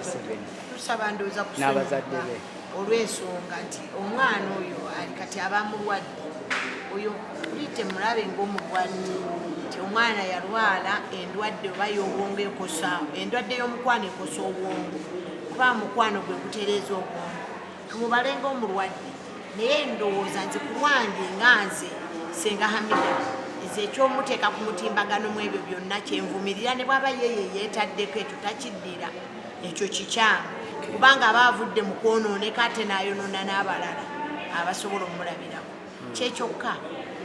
Museveni. Tusaba ndowooza N'abazadde kusonyiwa be. Olw'ensonga nti omwana oyo ali kati aba mulwadde oyo, kuli temulabe ng'omulwadde, nti omwana yalwala endwadde oba y'obwongo ekosa, endwadde y'omukwano ekosa obwongo, kuba mukwano gwe gutereeza obwongo. Tumubale ng'omulwadde, naye ndowooza nze ku lwange nga nze Senga Hamida, nze ekyomuteeka ku mutimbagano mu ebyo byonna kyenvumirira. Ne bwaba yeye yeetaddeko, ekyo takiddira, ekyo kikyamu, kubanga aba avudde mu kwonooneka ate n'ayonoona n'abalala abasobola omulabirako. Kyekyokka,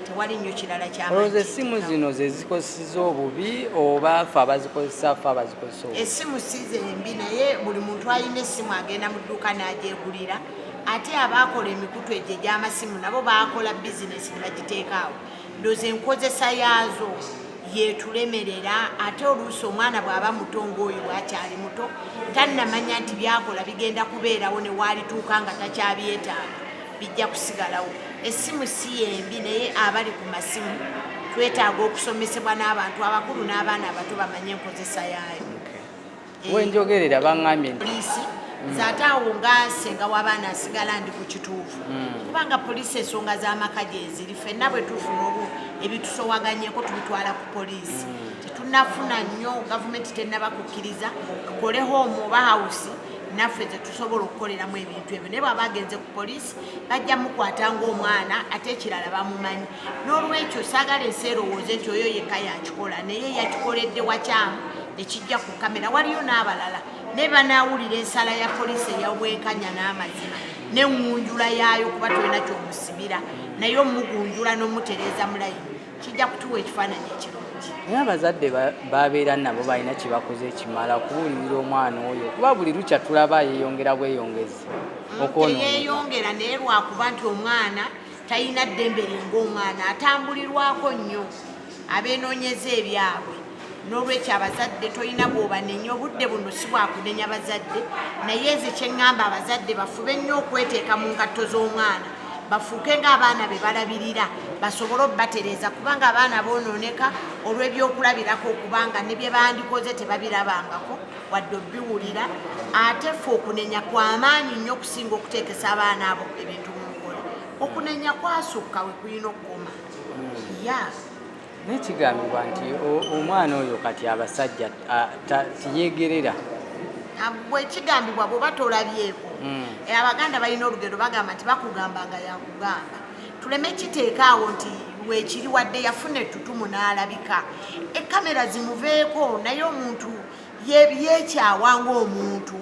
tewali nnyo kirala. Olowooza essimu zino ze zikozesa obubi oba ffe abazikozesa, ffe abazikozesa obubi? Essimu si zembi, naye buli muntu alina essimu agenda mu dduuka n'agyegulira. Ate abaakola emikutu egyo egy'amasimu nabo baakola bizinesi ne bagiteekaawo. Ndowooza enkozesa yaazo yetulemerera. Ate oluusi omwana bw'aba muto ng'oyo bw'akyali muto, tannamanya nti byakola bigenda kubeerawo, ne waalituuka nga takyabyetaaga, bijja kusigalawo. Essimu si yembi, naye abali ku masimu twetaaga okusomesebwa n'abantu abakulu n'abaana abato bamanye enkozesa yaayo. Wenjogerera baŋŋambye nti Poliisi, nze ate awo nga senga w'abaana asigala ndi ku kituufu, kubanga poliisi ensonga z'amaka gyeziri. Ffenna bwe tufuna obu ebitusowaganyeko tubitwala ku poliisi. Tetunnafuna nnyo, gavumenti tennaba kukkiriza tukole home oba house naffe zetusobola okukoleramu ebintu ebyo. Naye bw'aba agenze ku poliisi, bajja mukwata ng'omwana. Ate ekirala, bamumanyi. N'olwekyo saagala ensi erowooze nti oyo yekka yakikola, naye yakikoledde wakyamu nekijja ku kamera. Waliyo n'abalala, naye banaawulira ensala ya poliisi ey'obwenkanya n'amazima neŋŋunjula yaayo, kuba tolina kyomusibira, naye omugunjula n'omutereeza mulayini kijja kutuwa ekifaananyi ekirungi. Naye abazadde babeera nabo balina kye bakoze ekimala okubuulirira omwana oyo, kuba buli lukya tulaba yeeyongera bweyongezi okwonooneka. Teyeyongera, naye lwakuba nti omwana talina ddembe lye ng'omwana, atambulirwako nnyo abeenoonyeza ebyabwe. N'olwekyo abazadde tolina bw'obanenya. Obudde buno si bwakunenya bazadde, naye nze kyeŋŋamba, abazadde bafube nnyo okweteeka mu ngatto z'omwana, bafuuke ng'abaana be balabirira, basobole obbatereeza, kubanga abaana boonooneka olw'ebyokulabirako, okubanga ne bye bandikoze tebabirabangako wadde obiwulira. Ate ffe okunenya kwamaanyi nnyo okusinga okuteekesa abaana abo ebintu mu nkola. Okunenya kwasukka we kulina okukoma ya. Naye kigambibwa nti omwana oyo kati abasajja tiyegerera. Bwe kigambibwa, bw'oba tolabyeko. Abaganda balina olugero, bagamba nti bakugamba nga yakugamba. Tuleme kiteeka awo nti weekiri, wadde yafuna ettutumu n'alabika, ekamera zimuveeko, naye omuntu yeekyawa ng'omuntu.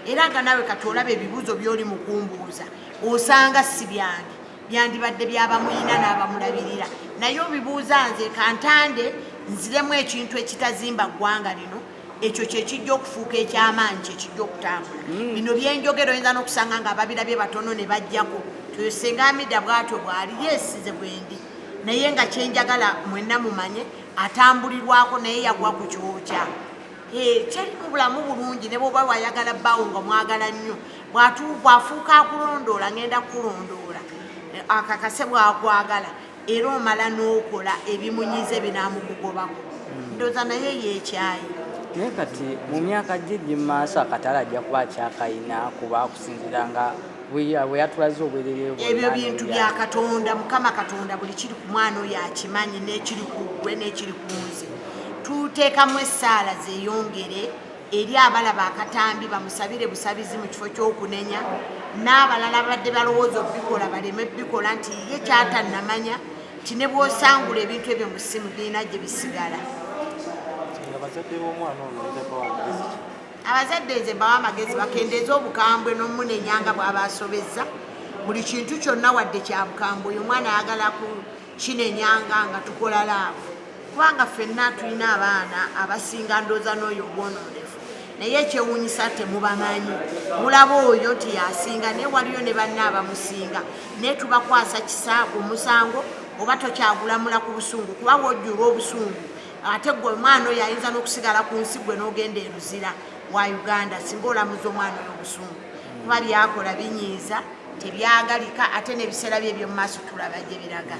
Era nga naawe kati olaba ebibuuzo by'oli mu kumbuuza, osanga si byange, byandibadde byabamuyina n'abamulabirira, naye obibuuza nze. Kantande nziremu ekintu ekitazimba ggwanga lino, ekyo kyekijja okufuuka ekyamaanyi, kyekijja okutambula. Bino byenjogera oyinza n'okusanga nga ababirabye batono ne bajjako toyo Senga Amida bwatyo bwali yesize bwendi, naye nga kyenjagala mwenna mumanye, atambulirwako, naye yagwa ku kyokya. Teri mu bulamu bulungi, ne bwoba wayagala bbaawo nga mwagala nnyo, bw'afuuka akulondoola, ngenda kukulondoola, akakase bwakwagala, era omala n'okola ebimunyiza ebinaamukugobako. Ndowooza naye yeekyayi. Naye kati mu myaka gye gy'emaaso akatale ajja kuba akyakayina, kuba akusinziira nga bwe yatulaze obwerere bwonna. Ebyo bintu n'ebya- bya Katonda. Mukama Katonda buli kiri ku mwana oyo akimanyi, n'ekiri ku ggwe n'ekiri ku nze. Tuteekamu essaala zeeyongere eri abalaba akatambi, bamusabire busabizi mu kifo ky'okunenya, n'abalala babadde balowooza obikola baleme bikola, nti ye kyatannamanya nti ne bw'osangula ebintu ebyo mu ssimu, birina gye bisigala. Abazadde b'omwana ono oyinza kubawa amagezi ki? Abazadde nze mbawa amagezi bakendeeze obukambwe n'omunenya nga bw'aba asobezza. Buli kintu kyonna wadde kya bukambwe, oyo omwana ayagala kukinenyanga nga tukola love, kubanga ffenna tulina abaana abasinga ndooza n'oyo obwonoonefu, naye ekyewuunyisa temubamanyi. Mulaba oyo nti yasinga, naye waliyo ne banne abamusinga, naye tubakwasa kisa. Omusango oba tokyagulamula ku busungu, kuba wojjula obusungu, ate gwe omwana oyo ayinza n'okusigala ku nsi, gwe n'ogenda eruzira wa Uganda singa olamuza omwana oyo obusungu, kuba byakola binyiiza, tebyagalika, ate n'ebiseera bye eby'omu maaso tulaba gye biraga.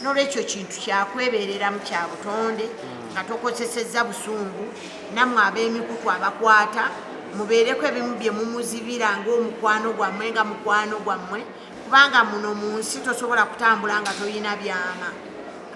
N'olwekyo kintu kyakwebeereramu kya butonde nga tokozesezza busungu. Nammwe ab'emikutu abakwata, Mubeereko ebimu bye mumuzibira ng'omukwano gwammwe, nga mukwano gwammwe, kubanga muno mu nsi tosobola kutambula nga toyina byama,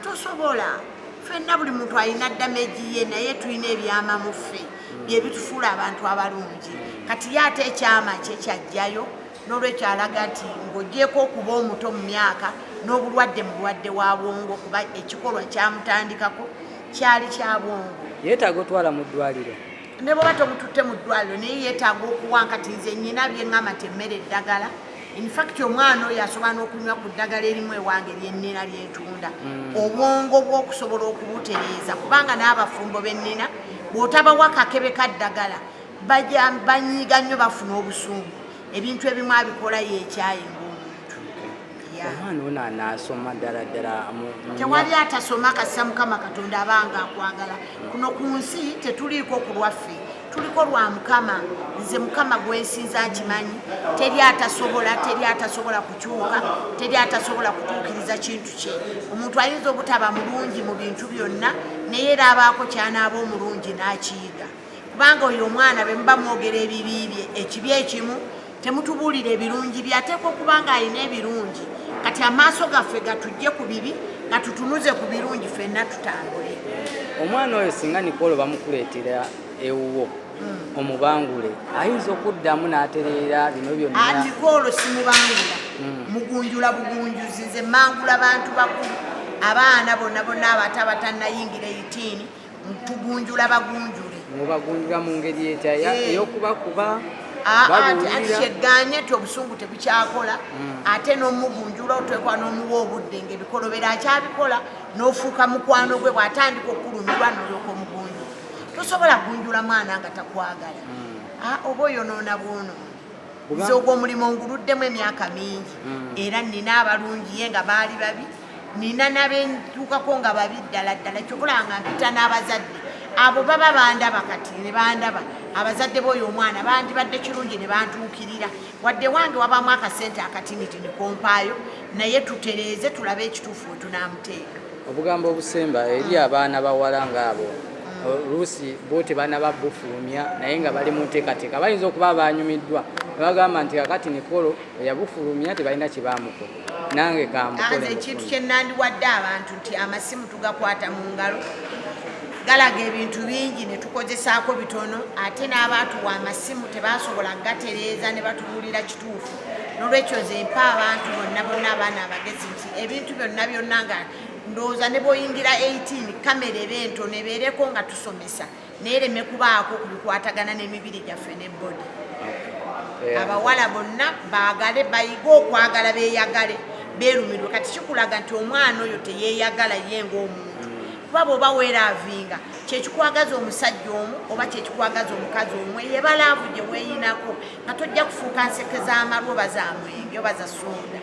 tosobola. Ffenna buli muntu alina damage ye, naye tulina ebyama mu ffe bye bitufuula abantu abalungi. Kati ye ate ekyama kye kyajjayo, n'olwekyo alaga nti ng'ogyeko okuba omuto mu myaka n'obulwadde, mulwadde wa bwongo, kuba ekikolwa kyamutandikako kyali kya bwongo. Yeetaaga otwala mu ddwaliro. Ne bwoba tomututte mu ddwaliro, naye yeetaaga okuwa. Kati nze nyina byeŋŋamba nti emmere eddagala. In fact, omwana oyo asobola n'okunywa ku ddagala erimu ewange lyennina lyentunda, obwongo bw'okusobola okubutereeza, kubanga n'abafumbo bennina bw'otabawa kakebe ka ddagala banyiiga nnyo, bafuna obusungu. Ebintu ebimu abikola yeekyaye ng'omuntu. Yeah. Omwana ono anaasoma ddala ddala Tewali atasoma kassa Mukama Katonda abanga akwagala. Kuno ku nsi tetuliiko ku lwaffe, tuliko lwa Mukama. Nze Mukama gwensinza nkimanyi, teri atasobola, teri atasobola kukyuka, teri atasobola kutuukiriza kintu kye. Omuntu ayinza obutaba mulungi mu bintu byonna, naye era abaako kyanaaba omulungi n'akiyiga, kubanga oyo omwana bwe muba mwogera ebibi bye, ekibi ekimu, temutubuulira ebirungi bye. Ateekwa okuba nga alina ebirungi. Kati amaaso gaffe gatujje ku bibi, gatutunuze ku birungi, ffenna tutambule. Omwana oyo singa Nicole bamukuleetera ewuwo omubangule, ayinza okuddamu n'atereera bino byonna? Nicole simubangula, mugunjula bugunjuzi. Nze mangula bantu bakulu, abaana bonna bonna abato abatannayingira 18 tugunjula bagunjule. Mubagunjula mu ngeri etya? Ey'okubakuba? Ati Babuulirira? Kyegganye nti obusungu tebukyakola, ate n'omugunjula oteekwa n'omuwa obudde ngaebikolobero akyabikola, n'ofuuka mukwano gwe. Bw'atandika okulumirwa n'olyoka omugunjula. Tosobola kugunjula mwana nga takwagala. Oba oyonoona bwonoona. Nze ogwo omulimu nguluddemu emyaka mingi, era nina abalungi ye nga baali babi, nina nabentuukako nga babi ddala ddala. Kyobula nga mpita n'abazadde abo baba bandaba kati ne bandaba, abazadde b'oyo omwana bandibadde kirungi ne bantuukirira, wadde wange wabamu akasente akatinitini kompaayo, naye tutereeze tulabe ekituufu we tunaamuteeka. Obugambo obusemba eri abaana bawala ngaabo, oluusi bo tebanaba bufulumya, naye nga bali mu nteekateeka, bayinza okuba banyumiddwa ne bagamba nti kakati Nicole eyabufulumya tebalina kye bamukola, nange kambukole. Nze ekintu kye nandiwadde abantu nti amasimu tugakwata mu ngalo, galaga ebintu bingi ne tukozesaako bitono, ate n'abaatuwa amasimu tebasobola kugatereeza ne batubuulira kituufu. Nolwekyo nze mpa abantu bonna bonna abaana abagezi nti ebintu byonna byonna nga ndowooza ne bw'oyingira 18, kamera eba entono ebeereko nga tusomesa, naye ereme kubaako ku bikwatagana n'emibiri gyaffe ne body. Abawala bonna baagale, bayige okwagala, beeyagale, beerumirwe. Kati kikulaga nti omwana oyo teyeeyagala ye ng'omuntu, kuba bw'oba weeraavinga, kyekikwagaza omusajja omu oba kyekikwagaza omukazi omu, eyo eba love gye weeyinako, nga tojja kufuuka nseke z'amalwa oba za mwenge oba za soda.